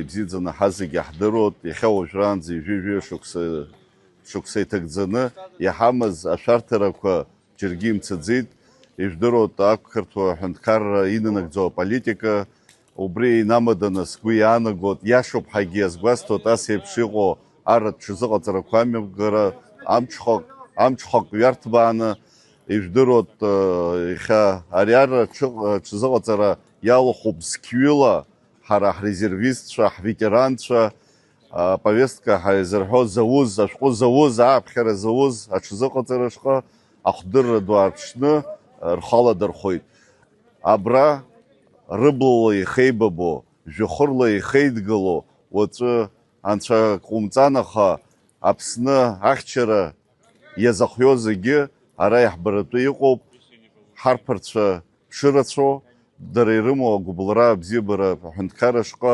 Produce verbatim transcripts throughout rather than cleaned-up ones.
Ибзиаӡаны ҳазегьы ҳдыруеит, иахьа уажәраанӡа ҩажәи жәаҩа шықәса, шықәса иҭагӡаны иҳамаз ашәарҭарақәа џьаргьы имцаӡеит. Ижәдыруеит, ақырҭуа аҳәынҭқарра инанагӡо аполитика, убри инамаданы сгәы иаанагоит, иашоуп ҳәагьы иазгәасҭоит, ас еиԥш иҟоу арратә ҽазыҟаҵарақәа амҩаԥгара, амҽхак, амҽхак ҩарҭбааны, ижәдыруеит, э, иахьа ари арра ҽы-, ҽазыҟаҵара иалахәуп зқьҩыла ҳара ҳрезервистцәа, ҳветеранцәа, аповестка ҳәа изырҳәо зауз, ашәҟәы зауз, ааԥхьара зауз аҽазыҟаҵара шҟа ахдырра ду аарԥшны, э, рхы аладырхәит. Абра рыблала ихеибабо, жәохырла ихеидгыло, уаҵәы анцәа ҟумҵан, аха Аԥсны ахьчара иазыхиоу зегьы ара иаҳбаратәы иҟоуп. Ҳарԥарцәа шырацәоу, дара ирымоу агәыбылра абзиабара аҳәынҭқарра шҟа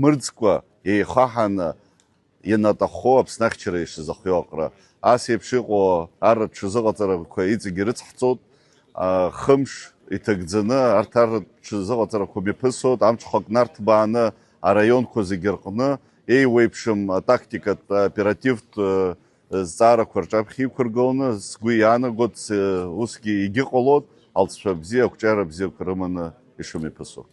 мырӡкәа еихаҳаны ианаҭаххо Аԥсны ахьчара ишазыхиоу аҟара. Ас еиԥш иҟоу арратә ҽазыҟаҵарақәа иҵегьы ирыцҳҵоит. А, хымш иҭагӡаны арҭ арратә ҽазыҟаҵарақәа мҩаԥысуеит, амҽхак нарҭбааны араионқәа зегьы рҟны еиуеиԥшым атактикатә, аоперативтә, э, зҵаарақәа рҿаԥхьа иқәыргыланы, сгәы иаанагоит, с-, усгьы егьыҟалоит, алҵшәа бзиа, ақәҿиара бзиақәа рыманы ишымҩаԥысуа.